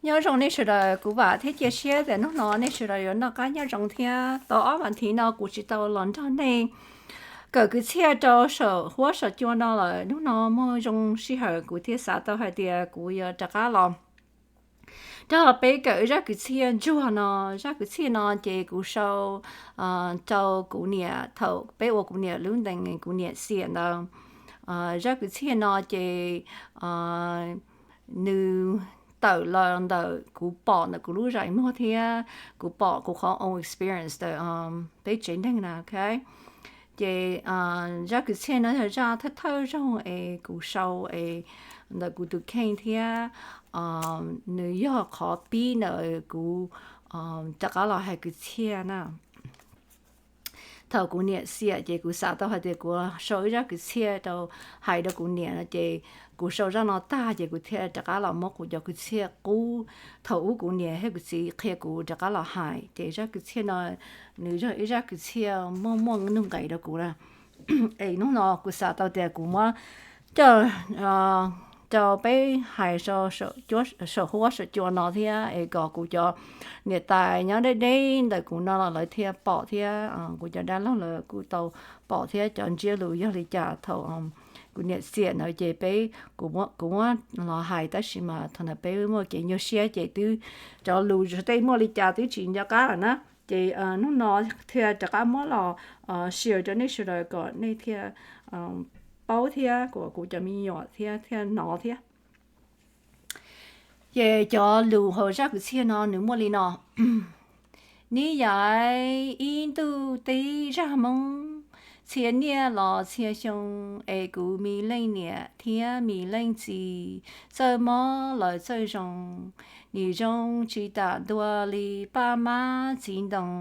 Nyob zoo nej sawv daws, kuv vam thiab cia siab tias hnub no nej sawv daws yuav noj qab nyob zoo thiab. Tau ob vas thiv no kuv tsis tau los nrog nej kawm kwv txhiaj rau saum huab saum cua no lawm. Hnub no muaj zoo sij hawm kuv thiaj xav tau hais tias kuv yuav rov qab los nrog peb kawm zaj kwv txhiaj ntsuag no. Zaj kwv txhiaj no ces kuv sau rau kuv niam thaum peb ua kuv niam lub ntees, kuv niam xiam ntawd. Zaj kwv txhiaj no ces nws tawm los ntawm kuv pom ntawm kuv lub zais muag thiab kuv pom kuv qhov own experience ntawm peb tsev neeg na. Ces zaj kwv txhiaj no yog zaj thawj thawj zaug es kuv sau es ntawm kuv tus kheej thiab nws yog qhov pib ntawm kuv rov qab los hais kwv txhiaj na. Thaum kuv niam xiam ces kuv xav tau hais tias kuv sau ib zaj kwv txhiaj rau, hais rau kuv niam no ces kuv sau zaj no tag ces kuv thiaj rov qab los muab kuv cov kwv txhiaj qub thaum ub kuv niam thiab kuv txiv qhia kuv rov qab los hais. Ces zaj kwv txhiaj no nws yog ib zaj kwv txhiaj muaj muaj nuj nqis rau kuv na. Es hnub no kuv xav tau tias kuv muab coj rau peb hais saum huab saum cua no thiab es kom kuv cov niam tais nyob deb deb ntawm kuv no los lawv thiaj pom thiab kuv cov dab laug lawv kuj tau pom thiab cov ntsiab lus yog li cas thaum kuv niam xiam ntawd ces peb, kuv muab los hais tab sis mas thaum ntawd peb muaj kev nyuaj siab ces twb cov lus tej muaj li cas twb tsis nco qab lawm na. Ces hnub no thiaj rov qab muab los share rau nej sawv daws kom nej thiaj paub thiab kom kuv cov me nyuam thiab thiaj hnov thiab. Ces cov lus hauv zaj kwv txhiaj no nws muaj li no. Neb yav ib ntuj teb zaj Hmoob, txhia niaj los txhia xyoo es kuv me leej niam thiab me leej txiv txawj mob lawv txawj zoo. Nim zoo tsis tam ntua li paj mab txiv ntoo,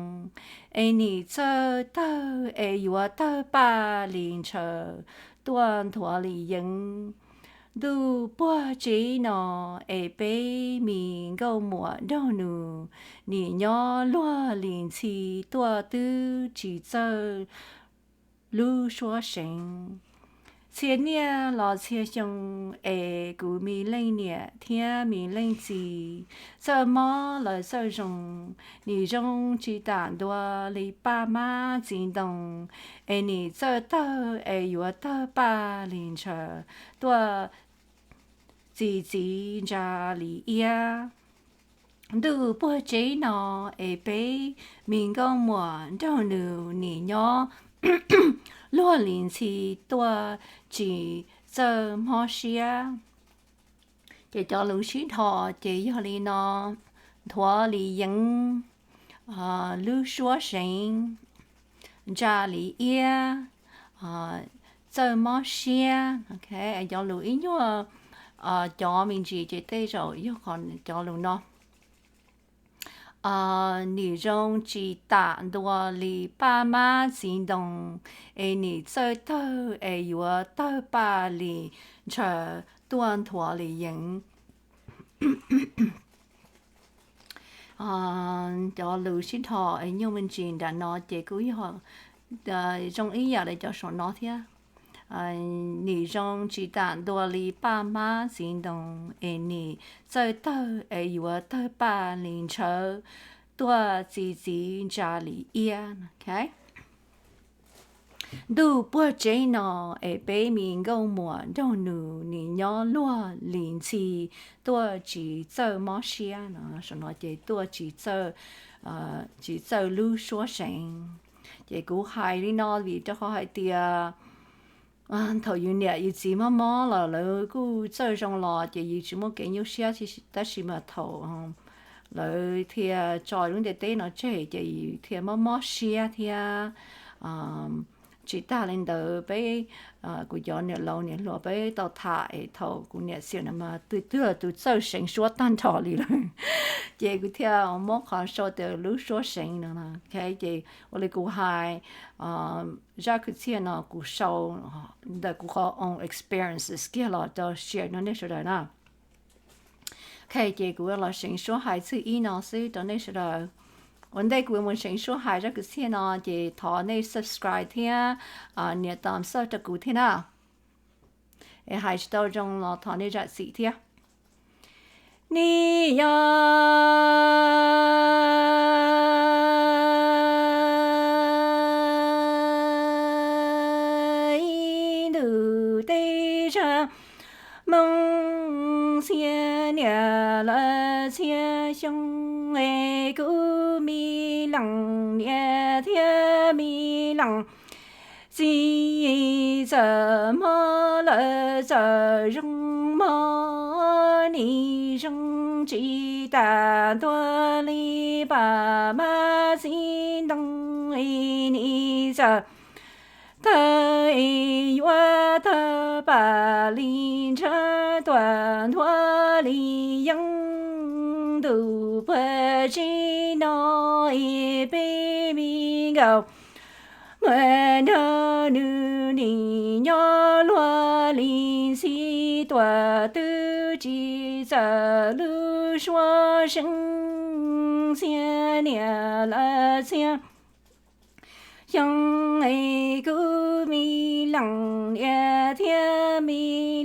es nim txawj tawg es yuav tawg paj li ntshaw tuaj nthuav li yeeb. Ntuj puag tsev no es peb me nkauj muam nraug nus nim nyob luag li ntxhi tuaj twb tsis txawj lub suab seev. Txhia niaj los txhia xyoo es kuv me leej niam thiab me leej txiv txawj mob lawv txawj zoo. Nim zoo tsis tam ntua li paj mab txiv ntoo, es nim txawj tawg es yuav tawg paj li ntshaw tuaj txi txiv ntsa li iab. Ntuj puag tsev no es peb me nkauj muam nraug nus nim nyob luag li ntxhi tuaj tsis txawj mob siab. Ces cov lus sib dhos ces yog li no: nthuav li yeeb, lub suab seev, ntsa li iab, txawj mob siab. Cov lus ib nyuag cov me ntsis ces tej zaum yog qhov cov lus no. Nim zoo tsis tam ntua li paj mab txiv ntoo, es nim txawj tawg es yuav tawg paj li ntshaw tuaj nthuav li yeeb. Cov lus sib dhos es nyuaj me ntsis nram no ces kuj yog zoo ib yam li cov saum no thiab. Nim zoo tsis tam ntua li paj mab txiv ntoo, es nim txawj tawg es yuav tawg paj li ntshaw tuaj txi txiv ntsa li iab. Ntuj puag tsev no es peb me nkauj muam nraug nus nim nyob luag li ntxhi tuaj tsis txawj mob siab no. Saum no ces tuaj tsis txawj, tsis txawj lub suab seev. Ces kuv hais li no vim rau qhov hais tias thaum yus niam yus txiv mob mob los lawv kuj txawj zoo los ces yus tsis muaj kev nyuaj siab, tab sis mas thaum lawv thiaj tso lub ntiaj teb no tseg ces yus thiaj mob mob siab thiab. Tsis tag li ntawd peb, kuv cov niam laus niam hluas peb tau tham es thaum kuv niam xiam no mas twb yog tus txawj seev suab tag nrho li lawm. Ces kuv thiaj muab qhov sau tias lub suab seev no. Ces ua li kuv hais, zaj kwv txhiaj no kuv sau ntawm kuv qhov own experiences kiag los rau share rau nej sawv daws na. Ok, ces kuv los seev suab hais txij ib no xwb rau nej sawv daws. Ua ntej kuv mus seev suab hais zaj kwv txhiaj no ces thov nej subscribe thiab nias thumbs up rau kuv thiab na. Es hais tsis tau zoo los thov nej zam txim thiab. Nim Yog ib ntus teb zag Hmoob txhiab niam lawv txhiab xyoo, kuv me leej niam thiab me leej txiv txawm mob lawv txawm zoo mog, nim zoo tsis tas ntuag li pam mab txiv ntoo, nim txawm tawg yuav tawg pam li ntshav tuam ntuag li yeeb ntuj puag tsev no, peb me nkauj muaj nraug nws nim nyob luag li ntxhi tuam twb tsis txawm lub suab seeb, txhiab niam lawv txhiab xyoo, kuv me leej niam thiab me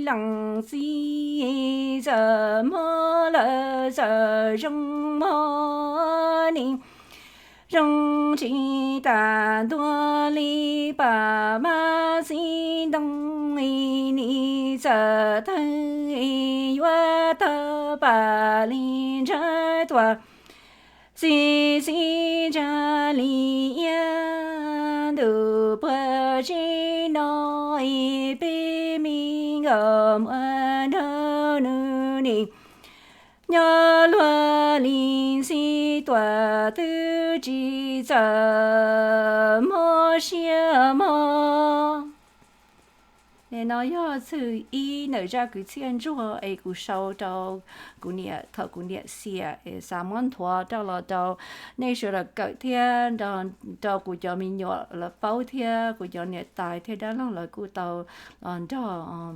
leej txiv txawm mob lawv txawm zoo mog, nim zoo tsis tas ntuag li pam mab txiv ntoo, nim txawm tawg yuav tawg pam li ntshav tuam txiv txiv ntsag li iab ntuj puag tsev no, peb me nkauj muaj nraug nws nim nyob luag li ntxhi tuam twb tsis txawm mob siab mog. Nim no yog txwm ib ntawm zaj kwv txhiaj ntsuag es kuv sau rau kuv niam thaum kuv niam xiam es xav muab nthuav rau los rau nej sawv daws kawm thiab rau kuv cov me nyuam lawv paub thiab kuv cov niam tais thiab dab laug lawv kuj tau los nrog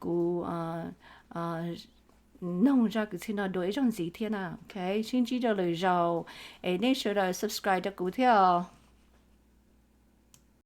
kuv noog zaj kwv txhiaj no dua ib zaug ntxiv thiab na. Ok, sib ntsib rau lwm zaus es nej sawv daws subscribe rau kuv thiab os.